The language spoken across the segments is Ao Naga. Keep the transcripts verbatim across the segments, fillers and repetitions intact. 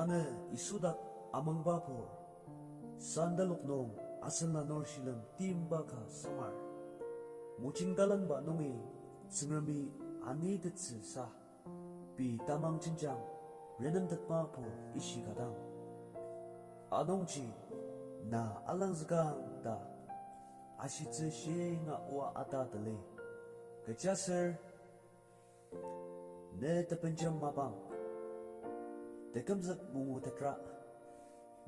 Tanü Yisu dak amangba pur, santalok nung asen lanur shilem timba ka samar. Mojing talangba nungi Tsüngremi anitettsüsa, pei tamang jenjang renemtetba pur ishika dang. Anungji na alangzükang ta ashitsü shinga oa ata tali. Kechiaser ne tebenjem mapang, tekümzük mangutetra,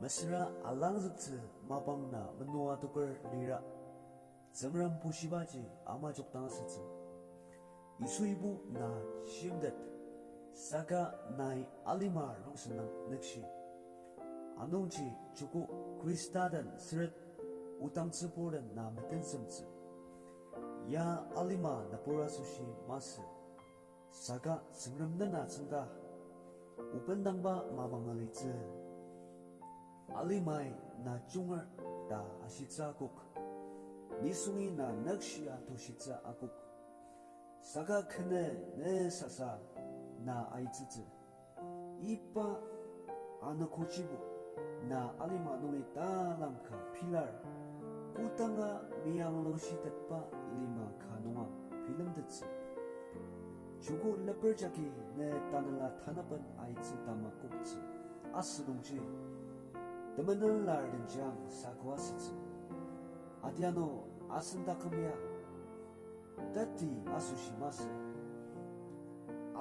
mesüra alangzüktsü mapang na menoa toker lira, Tsüngrem bushibaji amajok dang asütsü. Yisuibo na shimtet, saka nai alima rongsen nang nükshi. Anungji joko Khrista den süret otangtsübur den na metensemtsü. Ya alima nübur asoshi masü, saka Tsüngrem nena tsüngda obendangba mapang alitsü. Alimai na junger ta ashitsü akok, nisungi na nükshia tushitsü akok. Saka khen ne sasa na aitsütsü. Iba anogojibo na alima nungi talangka pilar, kodanga meyanglushitetba lima ka nunga bilemtettsü. Joko leper jagi ne tanela tanaben aitsü tamakoktsü asünungji, temenen lar denjiang sako asütsü. Adianu asen taküm ya teti asoshi masü.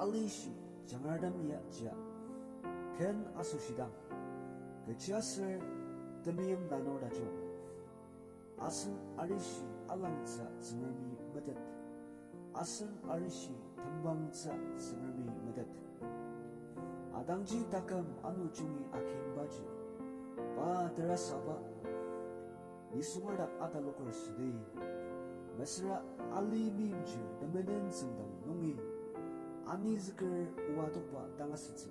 Alishi jangartem ya jia ken asoshi dang. Kechiaser temeim lanur tajung, asen arishi alangtsü Tsüngremi metet. Asen arishi tembangtsü Tsüngremi metet. Atangji taküm ano jungi akimbaji, pa terasaba nisungerdak ataloker südi. Mesüra ali meimchir temenen tsüngdang nungi anizüker oa tokba dang asütsü.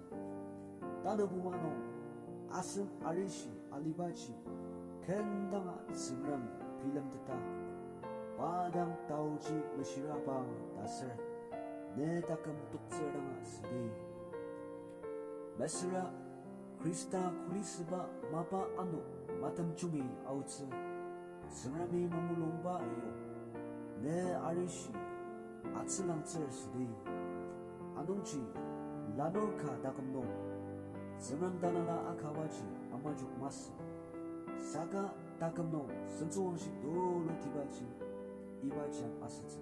Tanübo manung asen arishi alibaji ken danga Tsüngrem bilemteta, pa dang taoji meshirabang ta ser ne taküm toktsür danga südi. Mesüra Khrista kulisüba mapa ano matemjungi aotsü, Tsüngremi mamulungba yong ne arishi atsülangtsür südi. Anungji lanur ka taküm nung Tsüngrem tanela akabaji amajok masü. Saka taküm nung sentsüwangshi tulutibaji ibaji asütsü.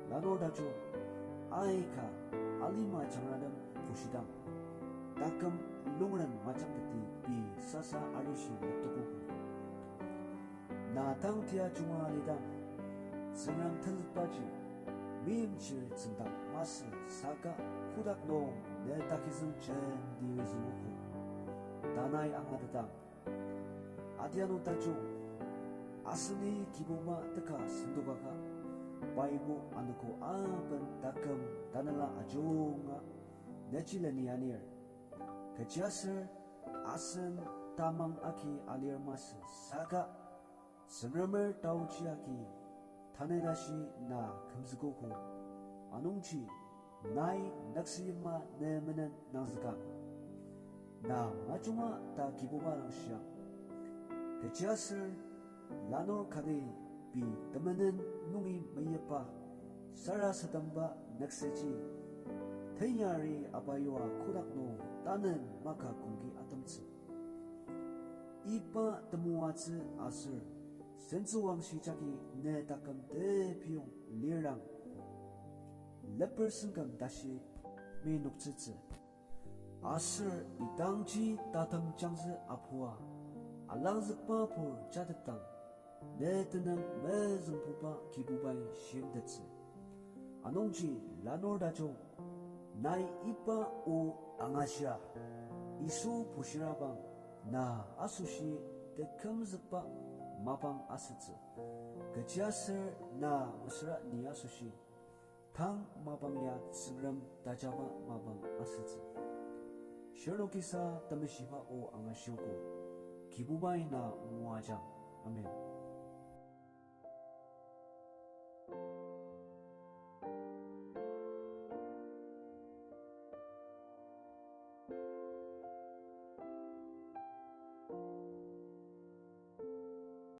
Lanur tajung, aika alima jangratem pushidang, taküm lungren majangteti pei sasa arishi metokogo. Na tang tia junga alidang, Tsüngrem tenzükbaji meimchir tsüngdang masü saka kotak nung ne takizüng jenti rizüogo. Tanai angatetang, adianu tajung, aseni Kibuba teka sendokaka, paibo anogo aben taküm tanela ajunga nechileni anir. Kechiaser asen tamang agi alir masü saka Tsüngremer taoji agi tanü tashi na kümzükogo. Anungji nai nüksüyima ne menen nangzükang. Na majunga ta Kibuba dang shiang. Kechiaser lanur kati pei temenen nungi meyipa sarasademba nüksüji, tenyari abayua kotak nung tanen maka kongki atemtsü. Iba temoatsü aser sentsüwangshi jagi ne taküm tepiyong lirang, leper sengküm tashi minoktsütsü. Aser idangji tatem jangzü apua alangzükba pur jatetang, ne tenüng mezüngbuba Kibubai shimtettsü. Anungji lanur tajung, nai iba o angashia, Yisu bushirabang na asoshi tekümzükba mapang asütsü. Kechiaser na mesüra ni asoshi tang mapang ya Tsüngrem tajaba mapang asütsü. Shirnokisa Temeshiba O angashiogo. Kibubai na moajang. Amen.